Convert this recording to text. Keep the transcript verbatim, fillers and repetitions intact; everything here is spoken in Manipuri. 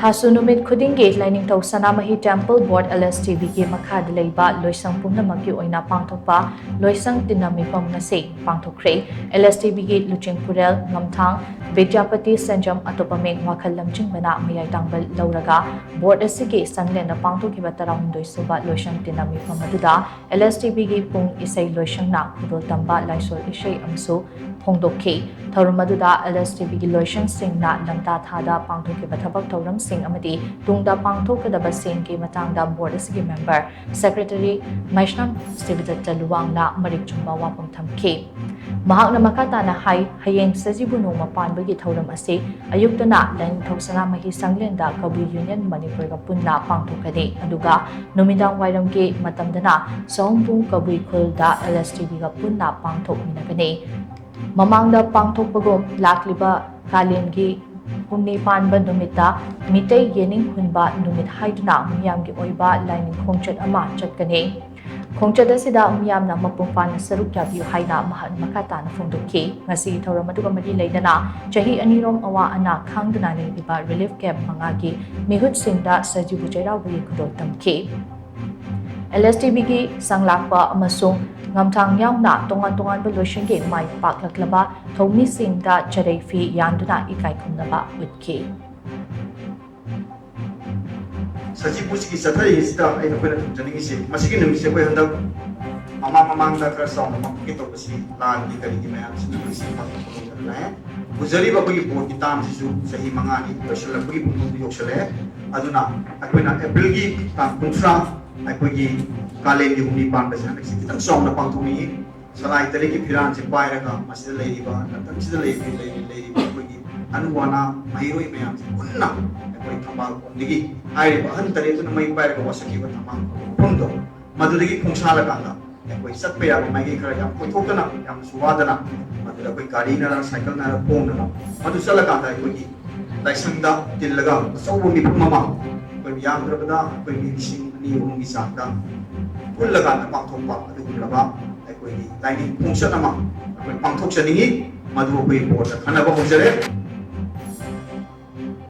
ꯊꯥꯁꯨ ꯅꯨꯃꯤꯠ ꯈꯨꯗꯤꯡꯒꯤ ꯂꯥꯏꯅꯤꯡꯊꯧ ꯁꯅꯥꯃꯍꯤ ꯇꯦꯝꯄꯜ ꯕꯣꯔꯗ, LSTBꯒꯤ ꯃꯈꯥꯗ ꯂꯩꯕ ꯂꯣꯏꯁꯪ ꯄꯨꯝꯅꯃꯛꯀꯤ ꯑꯣꯏꯅ ꯄꯥꯡꯊꯣꯛꯄ ꯂꯣꯏꯁꯪ ꯇꯤꯟꯅ ꯃꯤꯐꯝ ꯉꯁꯤ ꯄꯥꯡꯊꯣꯛꯈ꯭ꯔꯦ꯫ LSTBꯒꯤ ꯂꯨꯆꯤꯡꯄꯨꯔꯦꯜ ꯉꯝꯊꯥꯡ ꯕꯤꯗ꯭ꯌꯥꯄꯇꯤ ꯁꯦꯟꯖꯝ ꯑꯇꯣꯞꯄ ꯃꯤꯡ ꯋꯥꯈꯜ ꯂꯝꯖꯤꯡꯕꯅ ꯃꯌꯥꯏ ꯇꯥꯡꯕ ꯂꯧꯔꯒ ꯕꯣꯔꯗ ꯑꯁꯤꯒꯤ ꯁꯪꯂꯦꯟꯗ ꯄꯥꯡꯊꯣꯛꯈꯤꯕ ꯇꯔꯥꯍꯨꯝꯗꯣꯏ ꯁꯨꯕ ꯂꯣꯏꯁꯪ ꯇꯤꯟꯅ ꯃꯤꯐꯝ ꯑꯗꯨꯗ LSTBꯒꯤ ꯄꯨꯡ ꯏꯁꯩ ꯂꯣꯏꯁꯪꯅ ꯈꯨꯗꯣꯜ ꯇꯝꯕ ꯂꯥꯏꯁꯣꯜ ꯏꯁꯩ ꯑꯃꯁꯨ ꯐꯣꯡꯗꯣꯛꯈꯤ꯫ ꯊꯧꯔꯝ ꯑꯗꯨꯗ LSTBꯒꯤ ꯂꯣꯏꯁꯪꯁꯤꯡꯅ ꯂꯝꯇꯥ ꯊꯥꯗ ꯄꯥꯡꯊꯣꯛꯈꯤꯕ ꯊꯕꯛ ꯊꯧꯔꯝꯁꯤꯡ ꯑꯃꯗꯤ ꯇꯨꯡꯗ ꯄꯥꯡꯊꯣꯛꯀꯗꯕꯁꯤꯡꯒꯤ ꯃꯇꯥꯡꯗ ꯕꯣꯔꯗ ꯑꯁꯤꯒꯤ ꯃꯦꯝꯕꯔ ꯁꯦꯀ꯭ꯔꯦꯇꯔꯤ ꯃꯩꯁꯅꯥꯝ ꯁꯤꯕꯗꯠꯇ ꯂꯨꯋꯥꯡꯅ ꯃꯔꯤꯛ ꯆꯨꯝꯕ ꯋꯥꯐꯝ ꯊꯝꯈꯤ꯫ ꯃꯍꯥꯛꯅ ꯃꯈꯥ ꯇꯥꯅ ꯍꯥꯏ, ꯍꯌꯦꯡ ꯁꯖꯤꯕꯨ ꯅꯣꯡꯃ ꯄꯥꯟꯕꯒꯤ ꯊꯧꯔꯝ ꯑꯁꯤ ꯑꯌꯨꯛꯇꯅ ꯂꯥꯏꯅꯤꯡꯊꯧ ꯁꯅꯥꯃꯍꯤ ꯁꯪꯂꯦꯟꯗ ꯀꯕꯨꯏ ꯌꯨꯅꯤꯌꯟ ꯃꯅꯤꯄꯨꯔꯒ ꯄꯨꯟꯅ ꯄꯥꯡꯊꯣꯛꯀꯅꯤ, ꯑꯗꯨꯒ ꯅꯨꯃꯤꯗꯥꯡ ꯋꯥꯏꯔꯝꯒꯤ ꯃꯇꯝꯗꯅ ꯁꯑꯣꯝꯕꯨꯡ ꯀꯕꯨꯏ ꯈꯨꯜꯗ LSTBꯒ ꯄꯨꯟꯅ ꯄꯥꯡꯊꯣꯛꯃꯤꯟꯅꯒꯅꯤ꯫ ꯃꯃꯥꯡꯗ ꯄꯥꯡꯊꯣꯛꯄꯒꯨꯝ ꯂꯥꯛꯂꯤꯕ ꯀꯥꯂꯦꯟꯒꯤ ꯍꯨꯝꯅꯤ ꯄꯥꯟꯕ ꯅꯨꯃꯤꯠꯇ ꯃꯤꯇꯩ ꯌꯦꯅꯤꯡ ꯍꯨꯟꯕ ꯅꯨꯃꯤꯠ ꯍꯥꯏꯗꯨꯅ ꯃꯤꯌꯥꯝꯒꯤ ꯑꯣꯏꯕ ꯂꯥꯏꯅꯤꯡ ꯈꯣꯡꯆꯠ ꯑꯃ ꯆꯠꯀꯅꯤ꯫ ꯈꯣꯡꯆꯠ ꯑꯁꯤꯗ ꯃꯤꯌꯥꯝꯅ ꯃꯄꯨꯡ ꯐꯥꯅ ꯁꯔꯨꯛ ꯌꯥꯕꯤꯌꯨ ꯍꯥꯏꯅ ꯃꯍꯥꯛ ꯃꯈꯥ ꯇꯥꯅ ꯐꯣꯡꯗꯣꯛꯈꯤ꯫ ꯉꯁꯤꯒꯤ ꯊꯧꯔꯝ ꯑꯗꯨꯒ ꯃꯔꯤ ꯂꯩꯅꯅ ꯆꯍꯤ ꯑꯅꯤꯔꯣꯝ ꯑꯋꯥ ꯑꯅꯥ ꯈꯥꯡꯗꯨꯅ ꯂꯩꯔꯤꯕ ꯔꯤꯂꯤꯐ ꯀꯦꯝꯞ ꯃꯉꯥꯒꯤ ꯃꯤꯍꯨꯠꯁꯤꯡꯗ ꯁꯖꯤꯕꯨ ꯆꯩꯔꯥꯎꯕꯒꯤ ꯈꯨꯗꯣꯜ ꯇꯝꯈꯤ꯫ LSTBꯒꯤ ꯁꯪꯂꯥꯛꯄ ꯑꯃꯁꯨꯡ ꯉꯝꯊꯥꯡ ꯌꯥꯎꯅ ꯇꯣꯉꯥꯟ ꯇꯣꯉꯥꯟꯕ ꯂꯣꯏꯁꯪꯒꯤ ꯃꯥꯏ ꯄꯥꯛꯂꯛꯂꯕ ꯊꯧꯃꯤꯁꯤꯡꯗ ꯆꯔꯩ ꯐꯤ ꯌꯥꯟꯗꯨꯅ ꯏꯀꯥꯏ ꯈꯨꯝꯅꯕ ꯎꯠꯈꯤ꯫ ꯁꯖꯤꯕꯨꯁꯤꯒꯤ ꯆꯠꯊꯔꯤꯉꯩꯁꯤꯗ ꯑꯩꯅ ꯑꯩꯈꯣꯏꯅ ꯊꯝꯖꯅꯤꯡꯉꯤꯁꯦ, ꯃꯁꯤꯒꯤ ꯅꯨꯃꯤꯠꯁꯦ ꯑꯩꯈꯣꯏ ꯍꯟꯗꯛ ꯃꯃꯥꯡ ꯃꯃꯥꯡꯗ ꯈꯔ ꯆꯥꯎꯅ ꯄꯥꯡꯊꯣꯛꯀꯦ ꯇꯧꯕꯁꯤ ꯂꯥꯟꯒꯤ ꯀꯔꯤꯒꯤ ꯃꯌꯥꯝꯁꯤꯅ ꯃꯁꯤ ꯄꯥꯡꯊꯣꯛꯄ ꯉꯝꯗꯅ ꯂꯥꯛꯑꯦ꯫ ꯎꯖꯔꯤꯕ ꯑꯩꯈꯣꯏꯒꯤ ꯕꯣꯔꯗꯀꯤ ꯇꯥꯝꯁꯤꯁꯨ ꯆꯍꯤ ꯃꯉꯥꯅꯤ ꯂꯣꯏꯁꯤꯜꯂꯛꯄꯒꯤ ꯄꯨꯡꯐꯝꯗ ꯌꯧꯁꯤꯜꯂꯛꯑꯦ꯫ ꯑꯗꯨꯅ ꯑꯩꯈꯣꯏꯅ ꯑꯦꯄ꯭ꯔꯤꯜꯒꯤ ꯇꯥꯡ ꯀꯨꯟꯊ꯭ꯔꯥ ꯑꯩꯈꯣꯏꯒꯤ ꯀꯥꯂꯦꯟꯒꯤ ꯍꯨꯝꯅꯤ ꯄꯥꯟꯕꯁꯦ ꯍꯟꯗꯛꯁꯦ ꯈꯤꯇꯪ ꯆꯥꯎꯅ ꯄꯥꯡꯊꯣꯛꯅꯤꯡꯉꯤ꯫ ꯁꯂꯥꯏ ꯇꯔꯦꯠꯀꯤ ꯐꯤꯔꯥꯟꯁꯦ ꯄꯥꯏꯔꯒ ꯃꯁꯤꯗ ꯂꯩꯔꯤꯕ, ꯂꯝꯗꯝꯁꯤꯗ ꯂꯩꯔꯤꯕ, ꯂꯩꯔꯤ-, ꯂꯩꯔꯤꯕ ꯑꯩꯈꯣꯏꯒꯤ ꯑꯅꯨ ꯑꯅꯥ ꯃꯍꯩꯔꯣꯏ ꯃꯌꯥꯝꯁꯦ ꯄꯨꯟꯅ ꯑꯩꯈꯣꯏ ꯊꯝꯕꯥꯜ ꯈꯣꯡꯗꯒꯤ ꯍꯥꯏꯔꯤꯕ ꯑꯍꯟ ꯇꯔꯦꯠꯇꯨꯅ ꯃꯩ ꯄꯥꯏꯔꯒ ꯋꯥꯁꯛꯈꯤꯕ ꯊꯝꯕꯥꯜ ꯈꯣꯡꯕ ꯃꯐꯝꯗꯣ, ꯃꯗꯨꯗꯒꯤ ꯈꯣꯡꯁꯥꯜꯂꯀꯥꯟꯗ ꯑꯩꯈꯣꯏ ꯆꯠꯄ ꯌꯥꯕ ꯃꯥꯏꯀꯩ ꯈꯔ ꯌꯥꯝ ꯀꯣꯏꯊꯣꯛꯇꯅ, ꯌꯥꯝꯅꯁꯨ ꯋꯥꯗꯅ, ꯃꯗꯨꯗ ꯑꯩꯈꯣꯏ ꯒꯥꯔꯤꯅꯔ ꯁꯥꯏꯀꯜꯅꯔ ꯈꯣꯡꯅꯔ ꯃꯗꯨ ꯆꯠꯂꯀꯥꯟꯗ ꯑꯩꯈꯣꯏꯒꯤ ꯂꯥꯏꯁꯪꯗ ꯇꯤꯜꯂꯒ ꯑꯆꯧꯕ ꯃꯤꯐꯝ ꯑꯃ ꯑꯩꯈꯣꯏ ꯌꯥꯝꯗ꯭ꯔꯕꯗ ꯑꯩꯈꯣꯏ ꯃꯤ ꯂꯤꯁꯤꯡ ꯑꯅꯤ ꯑꯍꯨꯝꯒꯤ ꯆꯥꯡꯗ ꯄꯨꯜꯂꯀꯥꯟꯗ ꯄꯥꯡꯊꯣꯛꯄ ꯑꯗꯨꯒꯨꯝꯂꯕ ꯑꯩꯈꯣꯏꯒꯤ ꯂꯥꯏꯅꯤꯡ ꯈꯣꯡꯆꯠ ꯑꯃ ꯑꯩꯈꯣꯏ ꯄꯥꯡꯊꯣꯛꯆꯅꯤꯡꯉꯤ꯫ ꯃꯗꯨ ꯑꯩꯈꯣꯏ ꯕꯣꯔꯗꯇ ꯈꯟꯅꯕ ꯍꯧꯖꯔꯦ꯫